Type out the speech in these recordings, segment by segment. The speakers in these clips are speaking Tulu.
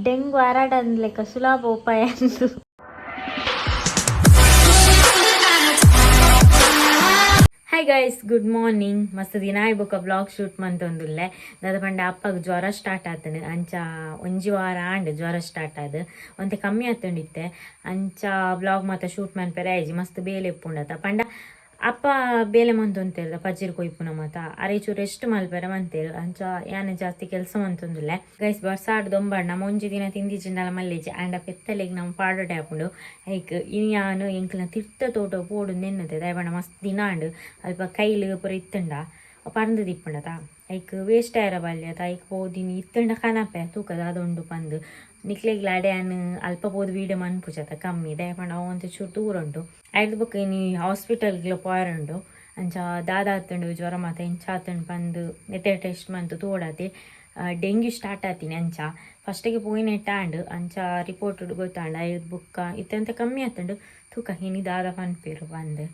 ಡೆಂಗು ಹರಡಂದ್ ಸುಲಭ ಉಪಾಯ ಅಂದು. Hi guys, good morning. ಮಸ್ತ್ ದಿನ ಆಯ್ ಬೊಕ ಬ್ಲಾಗ್ ಶೂಟ್ ಮಂತೊಂದುಲ್ಲೆ. ದಾದ ಪಂಡ ಅಪ್ಪಗ್ ಜ್ವರ ಸ್ಟಾರ್ಟ್ ಆತಂಡ್. ಅಂಚ ಒಂಜಿ ವಾರ ಆಂಡ್ ಜ್ವರ ಸ್ಟಾರ್ಟ್ ಆದ್. ಒಂತೆ ಕಮ್ಮಿ ಆತುಂಡಿತ್ತೆ. ಅಂಚ ಬ್ಲಾಗ್ ಮಾತ ಶೂಟ್ ಮನ್ಪೆರೆ ಆಯ್ಜಿ. ಮಸ್ತ್ ಬೇಲೆ ಇಪ್ಪುಂಡತ. ಪಂಡ ಅಪ್ಪ ಬೇಲೆ ಮಂತೊಂತೆರ್, ಪಜಿರ್ ಕೊಯ್ಪುನ ಮಾತ. ಅರೆ ಚೂರು ರೆಸ್ಟ್ ಮಲ್ಪೆರೆ ಮಂತೇರು. ಅಂಚ ಯಾನ್ ಜಾಸ್ತಿ ಕೆಲಸ ಮಂತೊಂದುಲ್ಲೆ. ಗೈಸ್, ಬರ್ಸಾಡ್ ದೊಂಬಾಡ್ ನಮ್ಮ ಒಂಜಿ ದಿನ ತಿಂದಿಜಿಂಡಲ ಮಲ್ಲಿಜಿ. ಆಂಡ ಪೆತ್ತಲೆಗ್ ನಮ್ಮ ಪಾಡೋಡೆ ಆಪುಂಡು. ಐಕ್ ಇನಿ ಯಾನ್ ಎಂಕ್ಲ ತಿರ್ತ ತೋಟ ಪೋಡು ನೆನ್ನತೆ. ದಾಯೆ ಮಸ್ತ್ ದಿನ ಆಂಡ್. ಅಲ್ಪ ಕೈಲ್ ಪೂರ ಇತ್ತುಂಡ ಪರ್ಂದ್ ದಿಪ್ಪುಂಡತ. ಐಕ್ ವೇಸ್ಟ್ ಆಯರ ಬಲ್ಯತ. ಐಕ್ ಪೋದಿನಿ ಇತ್ತುಂಡ ಕನಪೆ ತೂಕ ದಾದ ಉಂಡು ಪಂದ್. ನಿಕ್ಲೆಗ್ಲ ಅಡೆ ಯಾನ್ ಅಲ್ಪ ಪೋದು ವೀಡಿಯೋ ಮನ್ಪುಜತ ಕಮ್ಮಿ. ದಾಯೆ ಪಂಡ ಅವು ಒಂತೆ ಚೂರು ದೂರ ಉಂಡು. ಐಡ್ದ್ ಬೊಕ್ಕ ಇನಿ ಹಾಸ್ಪಿಟಲ್ಗ್ಲ ಪೋಯರುಂಡು. ಅಂಚ ದಾದ ಆತುಂಡು, ಜ್ವರ ಮಾತ ಎಂಚ ಆತುಂಡು ಪಂದ್ ನೆತ್ತೆ ಟೆಸ್ಟ್ ಮಂತ್ ತೋಡಾತೆ. Dengue start ಆತೀನಿ. ಅಂಚ ಫಸ್ಟಿಗೆ ಪೋಯಿನೆಟ್ಟ ಆಂಡ್. ಅಂಚ ರಿಪೋರ್ಟ್ ಗೊತ್ತಾಂಡ. ಐಡ್ದ್ ಬೊಕ್ಕ ಇತ್ತೆ ಕಮ್ಮಿ ಆತುಂಡು. ತೂಕ ಇನಿ ದಾದ ಪನ್ಪೆರು ಪಂದ್.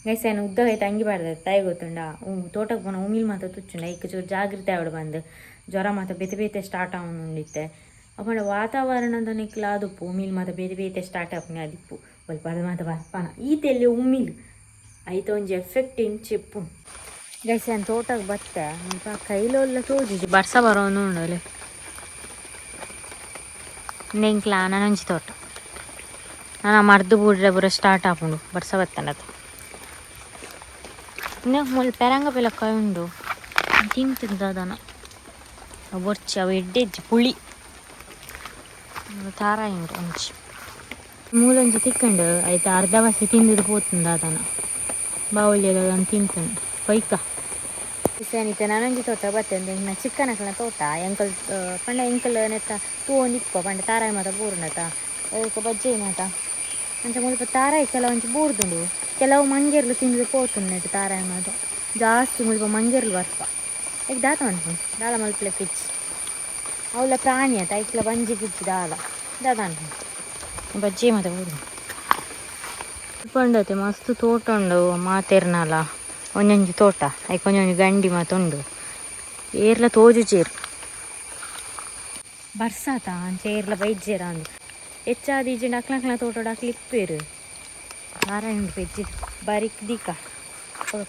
ಗೈಸ್, ಯಾನ್ ಉದ್ದ ಐತೆ ಅಂಗಿ ಪಾಡ್ದೆ. ತಾಯಿ ಗೊತ್ತುಂಡ ತೋಟಕ್ಕೆ ಪೋನ ಉಮಿಲ್ ಮಾತ ತುಚ್ಚುಂಡ. ಐಕ್ ಚೂರು ಜಾಗ್ರತೆ ಆವಡ್ ಬಂದು. ಜ್ವರ ಮಾತ ಬೇತೆ ಬೇತೆ ಸ್ಟಾರ್ಟ್ ಆವೊಂದುಂಡಿತ್ತೆ. ಅಪಂಡ ವಾತಾವರಣದ ನಿಕ್ಲ ಆದುಪ್ಪು. ಉಮಿಲ್ ಮಾತ ಬೇತೆ ಬೇತೆ ಸ್ಟಾರ್ಟ್ ಆಪುನಿ ಆದಿಪ್ಪು. ಒಲ್ಪ ಮಾತ ಬರ್ಪಾನ ಈತೆಲ್ಲಿ ಉಮಿಲ್ ಐತ ಒಂಜಿ ಎಫೆಕ್ಟ್ ಇಂಚಿಪ್ಪು. ಗೈಸ್, ಯಾನ್ ತೋಟಕ್ಕೆ ಬತ್ತೆ. ಮುಲ್ಪ ಕೈಲೊಲ್ಲ ತೋಜುಜಿ. ಬರ್ಸ ಬರೋನು ಉಂಡಲೆ. ಎಂಕ್ಲ ನನೊಂಜಿ ತೋಟ. ನಾನು ಮರ್ದು ಬೂಡ್ರೆ ಪೂರ ಸ್ಟಾರ್ಟ್ ಆಪುಂಡು ಬರ್ಸ ಬತ್ತಂಡತ. ಇನ್ನು ಮುಲ್ ಪೆರಂಗ ಪಿಲಕಾಯಿ ಉಂಡು. ತಿಂತದ ದಾದನ ಬೊರ್ಚಿ. ಅವು ಎಡ್ಡೆಜ್ಜಿ ಪುಳಿ. ತಾರಾಯಿ ಉಂಡು ಒಂಜಿ. ಮೂಲೊಂಜಿ ತಿಕ್ಕಂಡು. ಐತ ಅರ್ಧ ಬಸಿ ತಿಂದಿದ್ದು ಪೋತುಂಡು ದಾದನ. ಬಾವುಳ್ಯದ ತಿಂತುಂಡು ಪೈಕ ಇತ್ತೆ. ನಾನೊಂಜಿ ತೋಟ ಬತ್ತೆ. ಎಂಕ್ನ ಚಿಕ್ಕನಕ್ಲೆನ ತೋಟ. ಎಂಕಲ್ ಪಂಡ ಎಂಕಲ್ ನೆತ್ತ ತೂವೊಂದಿಪ್ಪ. ಪಂಡ ತಾರಾಯಿ ಮಾತ ಬೂರುಂಡತ, ಅಯ್ಕ ಬಜ್ಜೈ ಮಾತ. ಅಂಚ ಮುಲ್ಪ ತಾರಾಯಿ ಕೆಲವೊಂಜಿ ಬೂರ್ದುಂಡು. ಕೆಲವು ಮಂಗೆರ್ಲು ತಿಂದು ಪೋತುಂಡು ನೆಟ್ ತಾರಾಯಿ ಮಾತ. ಜಾಸ್ತಿ ಮುಲ್ಪ ಮಂಗೆರ್ಲು ಬರ್ಪ. ಐಕ್ ದಾತ ಮನ್ಪುಂಡು? ದಾಲ ಮಲ್ಪಲೆಕ್ಕ ಇಜ್ಜಿ. ಅವಲ ಪ್ರಾಣಿ ಆತ. ಐಕ್ಲ ಬಂಜಿ ಗಿಜ್ಜಿ ದಾಲ ದಾದ ಅನ್ಪುಂಡು. ಬಜ್ಜಿ ಮಾತ ಬೂರ್ದು ಉಂಡತೆ. ಮಸ್ತ್ ತೋಟ ಉಂಡು ಮಾತೆರ್ನಲ. ಒಂಜೊಂಜಿ ತೋಟ, ಐಕ್ ಒಂಜೊಂಜಿ ಗಂಡಿ ಮಾತ ಉಂಡು. ಏರ್ಲ ತೋಜುಜೇರು. ಬರ್ಸಾತ ಅಂಚ ಏರ್ಲ ಬೈಜೇರ ಅಂದು. ಹೆಚ್ಚಾದ್ ಇಜ್ಜಿಂಡ ಅಕ್ಲಕ್ಲ ತೋಟಡ್ ಅಕ್ಲು ಇಪ್ಪೇರು. ತಾರಾಯಿ ಉಂಡು ಪೆಜ್ಜಿದ್ ಬಾರಿಕ್ ದೀಕ.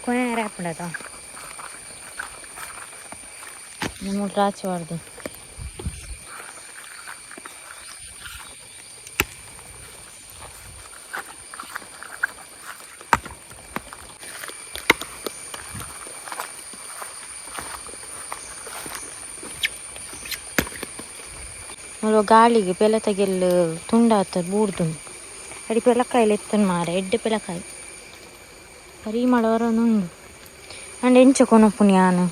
ಕೊನೆಯರೆ ಆಪುಂಡತ. ಮೂಲು ರಾಚಿ ವಾಡ್ದು. ಮೂಲು ಗಾಳಿಗೆ ಪೆಲತಗೆಲ್ಲು ತುಂಡಾತ ಬೂರ್ದುಂಡು. ಅಡಿ ಪೆಲಕಾಯಿಲು ಎತ್ತುಂಡು ಮಾರೆ. ಎಡ್ಡೆ ಪೆಲಕಾಯಿ. ಪರಿಮಳ ಬರೋನುಂಡು. ಅಂಡ ಎಂಚ ಕೊನೊಪುನಿ ಯಾನ್?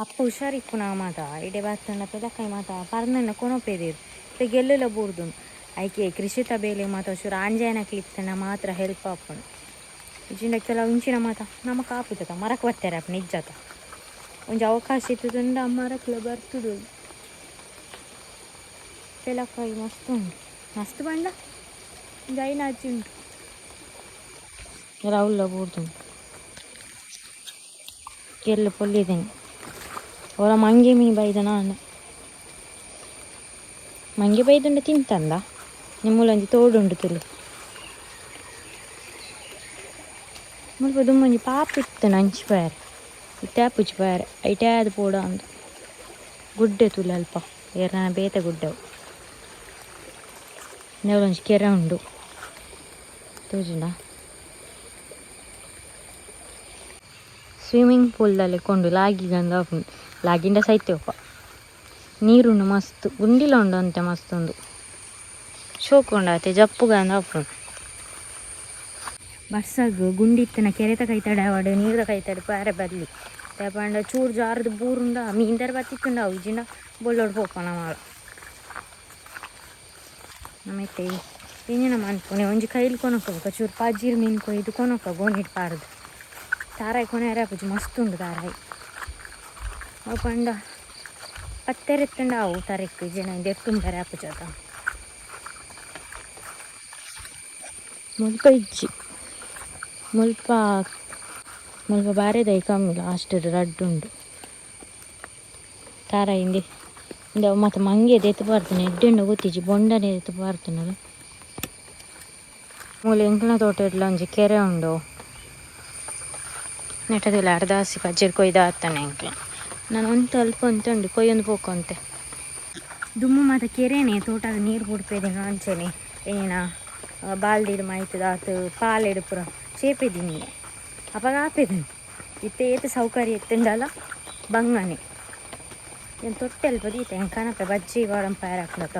ಅಪ್ಪ ಹುಷಾರಿಪ್ಪುನ ಮಾತ. ಇಡೆ ಬತ್ತಂಡ ಪೆಲಕಾಯಿ ಮಾತ ಪರ್ಂದಂಡ ಕೊನೊಪೆದಿರು. ಇತ್ತೆ ಗೆಲ್ಲುಲ ಬೂರ್ದುಂಡು. ಐಕೆ ಕೃಷಿತ ಬೇಲೆ ಮಾತ ಚೂರು ಆಂಜಾಯನಕ್ಲು ಇತ್ತಂಡ ಮಾತ್ರ ಹೆಲ್ಪ್ ಆಪುಂಡು. ಇಜ್ಜಿಂಡ ಕೆಲವು ಇಂಚಿನ ಮಾತ ನಮಕ್ ಆಪುಜತ. ಮರಕ್ ಬತ್ತಾರೆ ಆಪುಂಡು ಇಜ್ಜತ. ಒಂಜಿ ಅವಕಾಶ ಇತ್ತುಂಡ ಮರಕ್ಲ ಬರ್ತುದು. ಪೆಲಕಾಯಿ ಮಸ್ತ್ ಉಂಡು. ಮಸ್ತ್ ಪಂಡ ಒಂಜಿ ಐನಾಜಿ ಉಂಡು. ರೌಲ್ಲ ಬೂರ್ದುಂಡು. ಗೆಲ್ಲು ಪೊಲ್ಲಿದ್ದೀನಿ. ಅವರ ಮಂಗೆ ಮೀನು ಬೈದ. ನಾನು ಮಂಗೆ ಬೈದುಂಡ ತಿಂತಂದ. ನಿಮ್ಮೂಲೊಂಜಿ ತೋಡುಂಡು ತುಲು. ಮುಲ್ಪ ದುಂಬೊಂಜಿ ಪಾಪ ಇತ್ತು ನಂಚಿ ಪೋಯರೆ. ಇತ್ತೆ ಆಪುಜಿ ಪೋಯರೆ. ಐಟೇ ಆದ್ ಪೋಡ ಅಂದ್. ಗುಡ್ಡೆ ತೂಲೆ ಅಲ್ಪ. ಏರ್ನ ಬೇತೆ ಗುಡ್ಡೆ. ಒಂಜಿ ಕೆರೆ ಉಂಡು, ತೋಜುಂಡ? ಸ್ವಿಮ್ಮಿಂಗ್ ಪೂಲ್ದಲ್ಲಿ ಕೊಂಡು ಲಾಗಿಗಂದ ಆಪುಂಡು. ಲಾಗಿಂಡ ಸೈತ್ಯಪ್ಪ. ನೀರುಂಡು ಮಸ್ತ್. ಗುಂಡಿಲ ಉಂಡು ಅಂತೆ. ಮಸ್ತ್ ಉಂಡು. ಶೋಕು ಉಂಡು ಆತೆ. ಜಪ್ಪುಗಂದ ಆಪುಂಡು. ಬರ್ಸಗ್ ಗುಂಡಿ ಇತ್ತಿನ ಕೆರೆತ ಕೈತಡೆ ಆವಡ್, ನೀರ್ದ ಕೈತಡೆ ಪೋಯರೆ ಬಲ್ಲಿ. ದಾಯೆ ಪಂಡ ಚೂರು ಜಾರ್ದು ಬೂರುಂಡ ಮೀನ್ದರ್ ಬತ್ತಿತ್ತುಂಡ ಅವು. ಇಜ್ಜಿಂಡ ಬೊಲ್ಲೊಡು ಪೋಪ ನಮಾಲ. ನಮ ಇತ್ತೆ ಎಂಜಿನ ಮನ್ಪುನೆ? ಒಂಜಿ ಕೈಲಿ ಕೊನೊಕ. ಬೊಕ ಚೂರು ಪಜಿರ್ ಮೀನು ಕೊಯ್ದು ಕೊನೊಕ ಗೋಣಿಡ್ ಪಾಡ್ದು. ತಾರಾಯಿ ಕೊನೆಯರೆ ಆಪುಜಿ. ಮಸ್ತ್ ಉಂಡು ತಾರಾಯಿ. ಅವು ಪಂಡ ಪತ್ತೆರೆ ಇತ್ತುಂಡ ಅವು ತರೆಕ್. ಇಜ್ಜಿಂಡ ದೆತ್ತುಂಬರೆ ಆಪುಜತ. ಮುಲ್ಪ ಇಜ್ಜಿ. ಮುಲ್ಪ ಮುಲ್ಪ ಬಾರೆದೈ ಕಮ್ಮಿ. ಲಾಸ್ಟ್ ರಡ್ಡ್ ಉಂಡು. ತಾರ ಇಂದೆ ಇಂದ ಮತ್ತು ಮಂಗೆ ಎತ್ತು ಪಾಡ್ತಾನೆ ಎಡ್ಡೆಂಡ ಗೊತ್ತಿಜ್ಜಿ ಬೊಂಡನೆ ಎತ್ತು ಪಾಡ್ತಾನಲ್ಲ. ಮೂಲೆ ಎಂಕಲ್ನ ತೋಟ ಇಡ್ಲ ಒಂಜಿ ಕೆರೆ ಉಂಡು. ನೆಟ್ಟದಿಲ್ಲ ಅರ್ಧಾಸಿ ಪಜ್ಜಿರ್ ಕೊಯ್ದು ಆತಾನೆ ಎಂಕ್ಲ. ನಾನು ಒಂತೆ ಅಲ್ಪ ಒಂತೆ ಉಂಡು ಕೊಯ್ಯೊಂದು ಪೋಕೊಂತೆ. ದುಮ್ಮು ಮಾತ ಕೆರೆನೆ ತೋಟದ ನೀರು ಬುಡ್ಪೇದಿನ ಅಂಚೆನೆ ಏನ ಬಾಲ್ದಿಡ್ ಮಾಯ್ತದ ಆತು ಪಾಲೆಡ್ ಪೂರ ಚೇಪೆದಿನಿ ಅಪಗ ಆಪೆದಿನಿ. ಇತ್ತೆ ಏತ್ ಸೌಕರ್ಯ ಇತ್ತುಂಡಲ ಬಂಗನೆ. ಏನು ತೊಟ್ಟೆ ಅಲ್ಪ ದೀತೆ ಕನಪೆ ಬಜ್ಜಿ ವಾಡಂಪಾಯರ್ ಹಾಕ್ಲತ್ತ.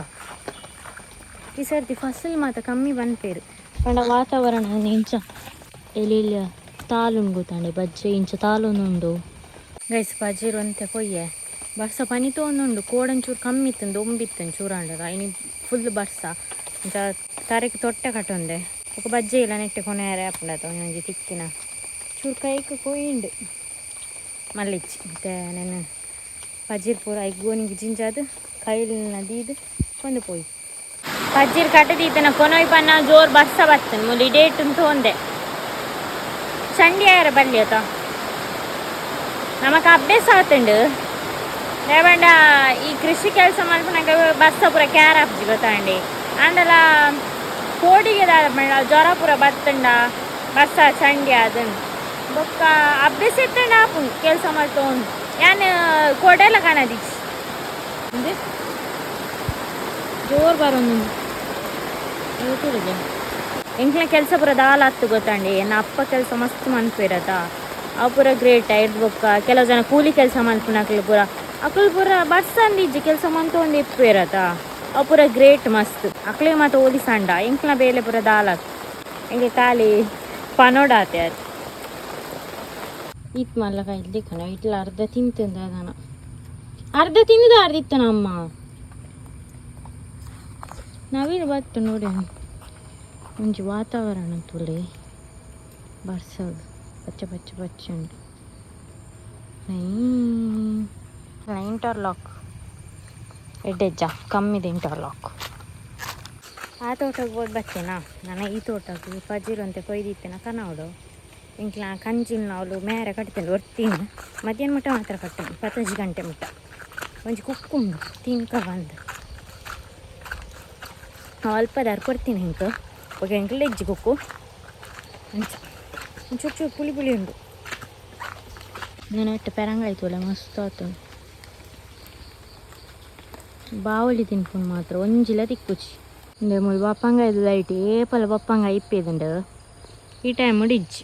ಈ ಸರ್ತಿ ಫಸಲ್ ಮಾತ ಕಮ್ಮಿ ಬನ್ಪೇರು ಪಂಡ ವಾತಾವರಣ ಇಂಚ ಎಲ್ಲಿ ತಾಲುಂಡು ಗೊತ್ತಾಂಡೆ ಬಜ್ಜೆ ಇಂಚ ತಾಲೊಂದುಂಡು ಗೈಸ್. ಬಜ್ಜಿರು ಒಂತೆ ಕೊಯ್ಯೆ. ಬರ್ಸ ಪನಿತೋ ಒಂದುಂಡು. ಕೋಡಂಚೂರು ಕಮ್ಮಿ ಇತ್ತು, ದೊಂಬಿತ್ತು ಚೂರಾಂಡದ. ಇನಿ ಫುಲ್ ಬರ್ಸ. ಇಂಚ ತರೆಕ್ ತೊಟ್ಟೆ ಕಟ್ಟೊಂದೆ. ఒక ಬಜ್ಜೆ ಇಲ್ಲ ನೆಟ್ಟೆ ಕೊನೆಯರೆ ಆಪುಂಡತ. ಒಂಜಿ ತಿಕ್ಕಿನ ಚೂರು ಕೈಕ್ ಕೊಯ್ಯಿಂಡು ಮಲ್ಲಿಚ್ಚಿ. ಮತ್ತೆ ನೆನ್ ಪಜಿರ್ ಪೂರ ಐಕ್ ಗೋನಿಗೆ ಜಿಂಜಾದ್ ಕೈಲಿನ ದೀದ್ ಕೊಂಡು ಪೋಯಿ. ಪಜ್ಜಿರ್ ಕಟ್ಟದೀತನ ಕೊನೊಯ್ ಪನ್ನ ಜೋರ್ ಬರ್ಸ ಬರ್ತದೆ. ಮುಲಿ ಡೇಟ್ ಉಂಟು ಒಂದೆ ಚಂಡಿ ಆಯರ ಬಲ್ಲಿ ಆತ. ನಮಕ್ ಅಭ್ಯಾಸ ಆತುಂಡು. ರೇವಂಡ ಈ ಕೃಷಿ ಕೆಲಸ ಮಲ್ಪುನಗ ಬರ್ಸ ಪೂರ ಕ್ಯಾರ್ ಆಪುಜಿ ಗೊತ್ತಾಂಡಿ. ಆಂಡಲ ಕೋಡಿಗೆ ದಾದ ಪಂಡ ಜ್ವರ ಪೂರ ಬತ್ತುಂಡ ಬರ್ಸ ಚಂಡಿ ಆದನ್ ಬೊಕ್ಕ ಅಭ್ಯಾಸ ಇತ್ತಂಡ ಆಪುಂಡು ಕೆಲಸ ಮಲ್ತೊಂದು. ಯಾನ್ ಕೊಡೆಲ ಕನದಿಚ್ಚಿ ಇಂದು ಜೋರ್ ಬರೊಂದುಂಡು. ಎಂಕ್ಲ ಕೆಲಸ ಪೂರ ದಾಲ ಹತ್ತು ಗೊತ್ತಾಂಡಿ. ಎನ್ನ ಅಪ್ಪ ಕೆಲಸ ಮಸ್ತ್ ಮನ್ಪೇರತ, ಅವು ಪೂರ ಗ್ರೇಟ್. ಐರ್ದ್ ಬೊಕ್ಕ ಕೆಲವು ಜನ ಕೂಲಿ ಕೆಲಸ ಮನ್ಪುನಕ್ಲು ಪೂರ ಅಕುಲು ಪೂರ ಬರ್ಸಂದಿಜ್ಜಿ ಕೆಲಸ ಮಂತೊಂದು ಇಪ್ಪೇರತ. ಅವು ಪೂರ ಗ್ರೇಟ್ ಮಸ್ತ್. ಅಕ್ಲೆ ಮಾತ ಹೋಲಿಸಂಡ ಎಂಕ್ಲ ಬೇಲೆ ಪೂರ ದಾಲ. ಎಂಕೆ ಖಾಲಿ ಪನೋಡಾತೆ ಅದು. ಈತ್ ಮಲ್ಲ ಕಾಯ್ದು ಕಣ ಇಟ್ಲ ಅರ್ಧ ತಿಂತಂದ ಅದನ. ಅರ್ಧ ತಿಂದು ಅರ್ಧ ಇತ್ತನ ಅಮ್ಮ. ನವಿಲು ಬತ್ತು ನೋಡಿ. ಒಂಜಿ ವಾತಾವರಣ ತುಲೆ ಬರ್ಸಗ್ ಪಚ್ಚ ಪಚ್ಚ ಪಚ್ಚ ಉಂಟು. ಇಂಟರ್ಲಾಕ್ ಎಡ್ಡೆಜ್ಜ ಕಮ್ಮಿದ ಇಂಟರ್ಲಾಕ್. ಆ ತೋಟಕ್ಕೆ ಹೋಗಿ ಬತ್ತೇನಾ ನಾನು ಈ ತೋಟಕ್ಕೆ ಪಜಿರು ಅಂತ ಕೊಯ್ದಿತ್ತೇನ ಕನಾವಡು. ಎಂಕ್ಲ ಕಂಚಿನ ಅವಳು ಮೇರೆ ಕಟ್ತೇನೆ ಒರ್ತೀನಿ. ಮಧ್ಯಾಹ್ನ ಮುಟ್ಟ ಮಾತ್ರ ಕಟ್ಟೇನೆ, 10 ಗಂಟೆ ಮುಟ್ಟ. ಒಂಜಿ ಕುಕ್ಕುಂಡು ತಿನ್ಕ ಬಂದು ಅಲ್ಪ ದಾರ್ ಕೊಡ್ತೀನಿ. ಹಿಂಗೆ ಓಕೆ ಎಂಕ್ಲ ಎಜ್ಜಿ ಕುಕ್ಕು ಅಂಚ ಚೂರು ಚೂರು ಪುಳಿ ಪುಳಿ ಉಂಡು. ನಾನು ಇಟ್ಟು ಪೆರಂಗಾಯ್ತು ಅಲ್ಲ, ಮಸ್ತ್ ಆತು. ಬಾವಲಿ ತಿನ್ಕೊಂಡು ಮಾತ್ರ ಒಂಜಿಲ ತಿಕ್ಕುಚಿ. ಇಂದೆ ಮುಲ್ ಬಪ್ಪಂಗ ಇದು ಲೈಟ್ ಏಪಲ ಬಪ್ಪಂಗ ಇಪ್ಪೇದುಂಡು. ಈ ಟೈಮ್ ಇಜ್ಜಿ.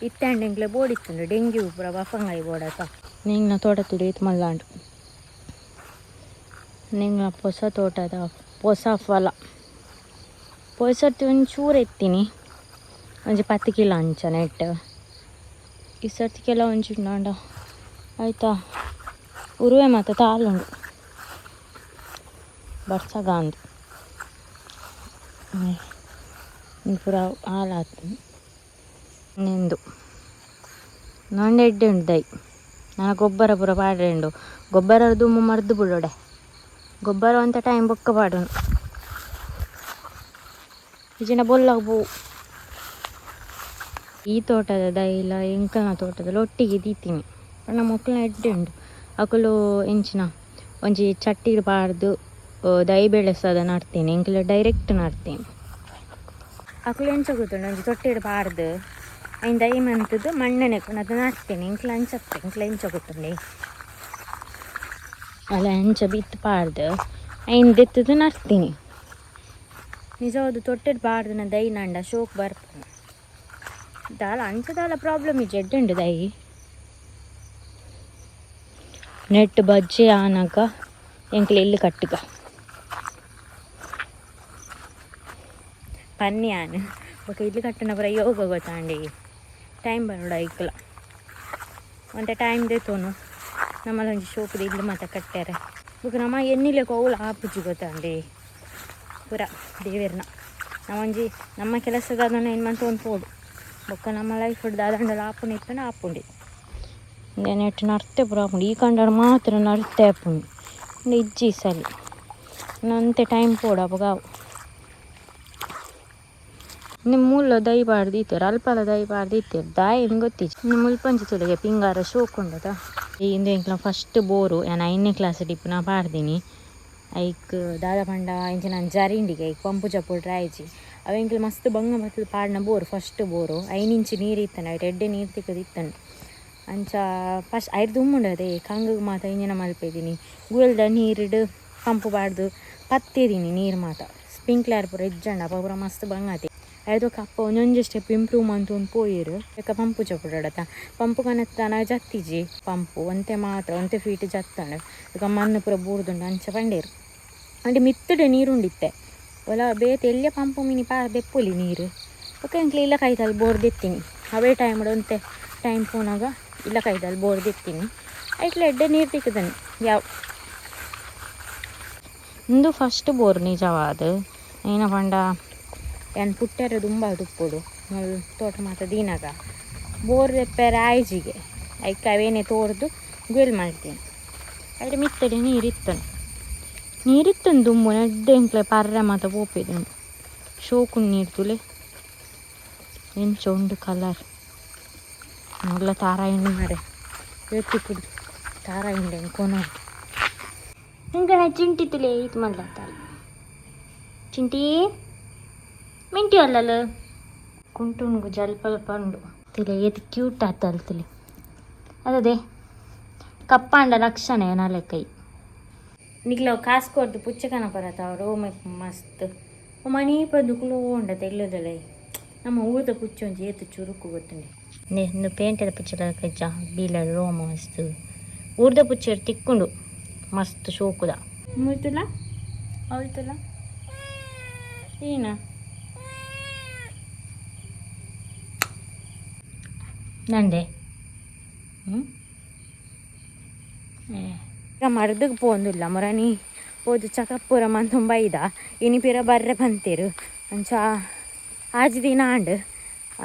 ಇತ್ತಾಂಡ ಎಂಕ್ಲೆ ಬೋಡಿತ್ತುಂಡು ಡೆಂಗ್ಯೂ ಪೂರ ಬಪ್ಪಂಗಾಯಿ ಬೋಡತ. ನಿಂಗ್ನ ತೋಟ ತುಡಿ ಇತ್ತು ಮಲ್ಲಾಂಡು. ನಿಂಗ್ನ ಹೊಸ ತೋಟದ ಹೊಸ ಫಲ. ಪೋಯಿ ಒಂದು ಚೂರು ಎತ್ತೀನಿ, ಒಂಜಿ 10 ಕಿಲೋ ಅಂಚ ನೆಟ್. ಈ ಸರ್ತಿಗೆಲ್ಲ ಒಂಜಿ ಉಂಡ ಆಯ್ತಾ. ಉರುವೆ ಮಾತ ತಾಳುಂಡು ಬರ್ಸಗಾಂದು ಪೂರ ಹಾಲಾತು ನಿಂದು. ನಂಡೆ ಎಡ್ಡೆ ಉಂಡು ದೈ. ನನ್ನ ಗೊಬ್ಬರ ಪೂರ ಪಾಡ್ರೆ ಉಂಡು. ಗೊಬ್ಬರ ದುಮ್ಮು ಮರ್ದು ಬಿಡೋಡೆ. ಗೊಬ್ಬರ ಅಂತ ಟೈಮ್ ಬೊಕ್ಕ ಪಾಡೋನು. ಇಜಿನ ಬೊಲ್ಲಾಗ ಬೋ. ಈ ತೋಟದ ದೈಲ ಎಂಕಲ್ನ ತೋಟದಲ್ಲಿ ಒಟ್ಟಿಗೆ ದೀತೀನಿ. ಪಂಡ ಮೊಕ್ಕಲ್ನ ಎಡ್ಡೆ ಉಂಡು. ಅಕುಲು ಎಂಚಿನ ಒಂಜಿ ಚಟ್ಟಿಡ್ ಪಾಡ್ದು ದೈ ಬೆಳೆಸೋದ ನಡ್ತೀನಿ. ಎಂಕುಲು ಡೈರೆಕ್ಟ್ ನಡ್ತೀನಿ. ಅಕುಲು ಎಂಚ ಗೊತ್ತುಂಡು, ಒಂಜಿ ತೊಟ್ಟಿಡ್ ಪಾಡ್ದು ಐನ್ ದೈ ಮಂತದ್ದು ಮಣ್ಣನೆ ಅದು ನಡ್ತೀನಿ. ಎಂಕ್ಲ ಅಂಚತ್ತೆ. ಎಂಕ್ಲ ಎಂಚ ಗೊತ್ತುಂಡೆ ಅಲ್ಲ, ಅಂಚ ಬಿತ್ತು ಪಾಡ್ದು ಐನ್ ದೆತ್ತದು ನಡ್ತೀನಿ. ನಿಜವಾದ ತೊಟ್ಟೆಡ್ ಪಾಡ್ದು ದೈ ನಂಡ ಶೋಕ್ ಬರ್ಪುಂಡು. ದಾಲ ಅಂಚ ದಾಲ ಪ್ರಾಬ್ಲಮ್ ಇಜ್ಜಿ, ಎಡ್ಡೆ ಉಂಡು ದೈ. ನೆಟ್ ಬಜ್ಜೆ ಆನಗ ಎಂಕ್ಲೆ ಇಲ್ಲು ಕಟ್ಟುಗ ಪನ್ನಿ ಆನ್. ಬೊಕ ಇಲ್ಲು ಕಟ್ಟುನ ಪೂರ ಯೋಗ ಗೊತ್ತಾಂಡಿ. ಟೈಮ್ ಬರೋಡ ಐಕ್ಲ ಒಂತೆ ಟೈಮ್ ದೇತೋನು. ನಮ್ಮಲ್ಲ ಒಂಜಿ ಶೋಕುದ ಇಲ್ಲು ಮಾತ ಕಟ್ಟಾರೆ. ಬೊಕ ನಮ್ಮ ಎನ್ನಿಲೆ ಕೋವುಲ ಆಪುಜಿ ಗೊತ್ತಾಂಡಿ. ಪೂರ ದೇವೆರ್ನ ನಮ್ಮೊಂಜಿ ನಮ್ಮ ಕೆಲಸದ ಏನು ಮಂತ ಒಂದು ಪೋಡು. ಬೊಕ್ಕ ನಮ್ಮ ಲೈಫ್ ದಾದಂಡಲ ಆಪುಂಡು ಇತ್ತಂಡ ಆಪುಂಡಿ. ನೆಟ್ ನರ್ತೆ ಪೂರ ಆಪುಂಡು. ಈ ಕಂಡಾಡ ಮಾತ್ರ ನರ್ತೆ ಆಪುಂಡು. ಇಜ್ಜಿ ಈ ಸಲಿ. ಅಂತೆ ಟೈಮ್ ಪೋಡು ಅಪಗ ಅವು. ನಿಮ್ಮ ಮೂಲ ದೈ ಪಾಡ್ದು ಇತ್ತೆರ್, ಅಲ್ಪಲ ದೈ ಪಾಡ್ದು ಇತ್ತೆರ್. ದಾಯಿ ಗೊತ್ತಿಜ್ಜಿ. ನಿಮ್ಮ ಮುಲ್ಪಂಚಿ ತುಳಿಗೆ ಪಿಂಗಾರ ಶೋಕ್ ಉಂಡದ. ಇಂದು ಎಂಕ್ಲ ಫಸ್ಟ್ ಬೋರು ಯಾನ್ 5ನೇ ಕ್ಲಾಸ್ ಡಿಪ್ಪುನ ಪಾಡ್ದಿನಿ. ಐಕ್ ದಾದ ಪಂಡ ಇಂಚಿನ ಜರಿಂಡಿಗೆ ಐಕ್ ಪಂಪು ಚಪ್ಪುಡ್ರೆ ಆಯ್ಜಿ. ಅವು ಎಂಕ್ಲ ಮಸ್ತ್ ಬಂಗ ಬತ್ತದ ಪಾಡ್ನ bore, first bore. 5 ಇಂಚು ನೀರು ಇತ್ತಂಡು, ಐಟ್ ಎಡ್ಡೆ ನೀರು ತಿಕ್ಕದು ಇತ್ತಂಡು. ಅಂಚ ಫಸ್ಟ್ ಐರ್ದು ದುಮ್ಮುಂಡು ಅದೇ ಕಂಗಗೆ ಮಾತ ಇಂಜಿನ ಮಲ್ಪೆದಿನಿ. ಗುವೆಲ್ದ ನೀರುಡು ಪಂಪು ಪಾಡ್ದು ಪತ್ತೇದಿನಿ ನೀರು ಮಾತ. ಸ್ಪ್ರಿಂಕ್ಲರ್ ಪೂರ ಇಜ್ಜಂಡ ಅಪ್ಪ ಪೂರ ಮಸ್ತ್ ಬಂಗಾತಿ. ಐದು ಅಪ್ಪ ಒಂಜೊಂಜಿ ಸ್ಟೆಪ್ ಇಂಪ್ರೂವ್ ಮಂತೊಂದು ಪೋಯೆರು. ಬೊಕ್ಕ ಪಂಪು ಚಪ್ಪುಡತ ಪಂಪು ಕನತ್ತಾನ ಜತ್ತಿಜಿ ಪಂಪು ಒಂತೆ ಮಾತ್ರ ಒಂತೆ ಫೀಟ್ ಜತ್ತಂಡು. ಬೊಕ್ಕ ಮಣ್ಣು ಪೂರ ಬೂರ್ದುಂಡು ಅಂಚ ಪಂಡೇರು. ಅಂಡೆ ಮಿತ್ತುಡೆ ನೀರುಂಡಿತ್ತೆ ಒಲ ಬೇತೆ ಎಲ್ಲಿಯ ಪಂಪು ಮಿನಿ ಪಾರ್ ದೆಪ್ಪೊಲಿ ನೀರು. ಬೊಕ್ಕ ಎಂಕ್ಲೆ ಇಲ್ಲ ಕೈತಲ್ ಬೋರ್ ದೆತ್ತೀನಿ. ಅವೇ ಟೈಮ್ ಒಂತೆ ಟೈಮ್ ಪೋನಾಗ ಇಲ್ಲ ಕೈತಲ್ ಬೋರ್ ದೆತ್ತೀನಿ. ಐಟ್ಲ ಎಡ್ಡೆ ನೀರು ತಿಕ್ಕದನಿ ಯಾವ. ಇಂದು ಫಸ್ಟ್ ಬೋರ್ ನಿಜವಾದ ಏನ ಪಂಡ ಯಾನ್ ಪುಟ್ಟೆರೆ ದುಂಬ ತುಪ್ಪೊಡು ತೋಟ ಮಾತ ದೀನಾಗ ಬೋರ್ ದೆಪ್ಪೆರೆ ಆಯ್ಜಿಗೆ ಐಕ್ ಅವೇನೆ ತೋರ್ದು ಗುವೆಲ್ ಮಾಡ್ತೀನಿ. ಐಟ್ ಮಿತ್ತಡೆ ನೀರಿತ್ತನು, ನೀರಿತ್ತನು ದುಂಬು ನೆಡ್ಡೆ ಎಂಕ್ಲೆ ಪರ್ರೆ ಮಾತ ಪೋಪೆದುಂಡು. ಶೋಕುಂಡು ನೀರು ತುಲೆ ಎಂಚ ಉಂಡು ಕಲರ್ ಮೊದಲ ತಾರಾಯಿಂಡು ಮಾರೆ ಎತ್ತಿ ಕುಡ್ದು ತಾರಾಯಿಂಡೆ ಕೊನ ಇಂಕಣ ಚಿಂಟಿ ತುಲೆ ಈತ್ ಮಲ್ಲತ್ತಾಳ ಚಿಂಟಿ ಮಿಂಟಿ ಅಲ್ಲಲ್ಲ ಕುಂಟುಂಗು ಜಲ್ಪಲ್ಪ ಉಂಡು ತುಲೆ ಏತ್ ಕ್ಯೂಟ್ ಆತಲ್ ತುಲೆ. ಅದೇ ಕಪ್ಪಾಂಡ ಲಕ್ಷಣ ಏನಾಲೆ ಕೈ ನಿಕ್ಲ ಕಾಸು ಕೊರ್ದು ಪುಚ್ಚಕನ ಪರತ ರೋಮ ಮಸ್ತ್ ಮಣಿ ಪಂದು ಕುಲೋಂಡ ತೆಲ್ಲದಲೆ. ನಮ್ಮ ಊರದ ಪುಚ್ಚ ಒಂಜಿ ಏತ್ ಚುರುಕು ಗೊತ್ತುಂಡೆ. ಇಂದು ಪೇಂಟೆದ ಪುಚ್ಚದ ಕಜ್ಜ ಬೀಲ ರೋಮ ಮಸ್ತ್. ಊರ್ದ ಪುಚ್ಚರ್ ತಿಕ್ಕುಂಡು ಮಸ್ತ್ ಶೋಕುದ. ಮುಯ್ತುಲ ಅವಳ್ತುಲ ಏನ ನಂದೆ ಹ್ಞೂ ಮರ್ದಗ್ ಪೋಂದುಲ್ಲ ಮೊರನಿ ಪೋದು ಚಕಪ್ಪುರ ಮಂತೊಂಬ ಇದ ಇನಿ ಪಿರ ಬರ್ರೆ ಪಂತೇರು. ಅಂಚ ಆಜಿ ದಿನ ಆಂಡ್.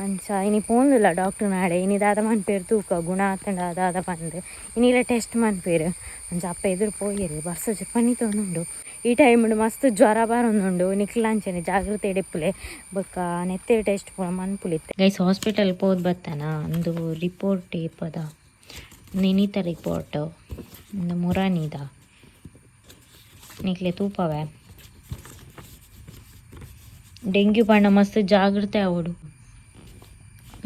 ಅಂಚ ಇನಿ ಪೋಂದುಲ್ಲ ಡಾಕ್ಟರ್ ನಾಡೆ. ಇನಿ ದಾದ ಮನ್ಪೇರು ತೂಕ ಗುಣ ಆತಂಡ ದಾದ ಪಂದ್ ಇನಿಲ ಟೆಸ್ಟ್ ಮನ್ಪೇರು. ಅಂಚ ಅಪ್ಪ ಎದುರು ಪೋಯೆರು. ಬರ್ಸ ಪನಿ ತೋಂದುಂಡು. ಈ ಟೈಮ್ ಮಸ್ತ್ ಜ್ವರ ಬರೊಂದುಂಡು. ನಿಕ್ಲಾಂಚನೆ ಜಾಗ್ರತೆ ಎಡೆಪ್ಪುಲೆ. ಬೊಕ್ಕ ನೆತ್ತೆ ಟೆಸ್ಟ್ ಪೂರ ಮನ್ಪುಲಿತ್ತೆ. ಗೈಸ್, ಹಾಸ್ಪಿಟಲ್ ಪೋದು ಬತ್ತಾನ. ಅಂದು ರಿಪೋರ್ಟ್ ಏಪದ ನೆನಿತ ರಿಪೋರ್ಟ್ ಒಂದು ಮುರಾನಿದ ನಿಕ್ಲೆ ತೂಪವೆ. ಡೆಂಗ್ಯೂ ಪಂಡ ಮಸ್ತ್ ಜಾಗ್ರತೆ ಆವೊಡು.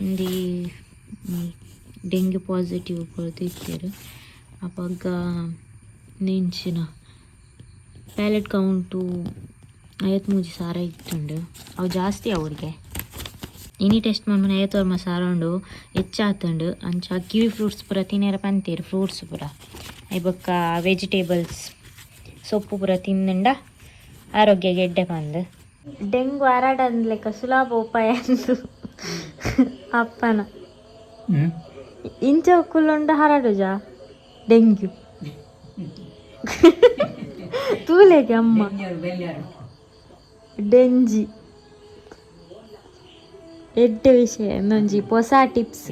ಒಂದಿ ಡೆಂಗ್ಯೂ ಪಾಸಿಟಿವ್ ಕೊರ್ದು ಇತ್ತೆರ್. ಅಪಗ ನೆಂಚಿನ ಪ್ಯಾಲೆಟ್ ಕೌಂಟು 53,000 ಇತ್ತುಂಡು. ಅವು ಜಾಸ್ತಿ ಅವರಿಗೆ. ಇನಿ ಟೆಸ್ಟ್ ಮನ್ಪುನ 59,000 ಉಂಡು, ಹೆಚ್ಚಾತುಂಡು. ಅಂಚ ಕಿವಿ ಫ್ರೂಟ್ಸ್ ಪೂರ ತಿನ್ಯರ ಪಂತೇರು. ಫ್ರೂಟ್ಸ್ ಪೂರ I ಬೊಕ್ಕ ವೆಜಿಟೇಬಲ್ಸ್ ಸೊಪ್ಪು ಪೂರ ತಿಂದುಂಡ ಆರೋಗ್ಯ ಗೆಡ್ಡೆ ಪಂದ್. ಡೆಂಗು ಹರಡಂದ್ ಲೆಕ್ಕ ಸುಲಭ ಉಪಾಯ ಅಂದು ಅಪ್ಪನ. ಇಂಚ ಕುಲ್ಲುಂಡ ಹರಡುಜ ಡೆಂಗ್ಯೂ ತೂಲೆಗೆ ಅಮ್ಮ ಡೆಂಜಿ ಎಡ್ಡೆ ವಿಷಯ. ಇನ್ನೊಂಜಿ ಹೊಸ ಟಿಪ್ಸ್.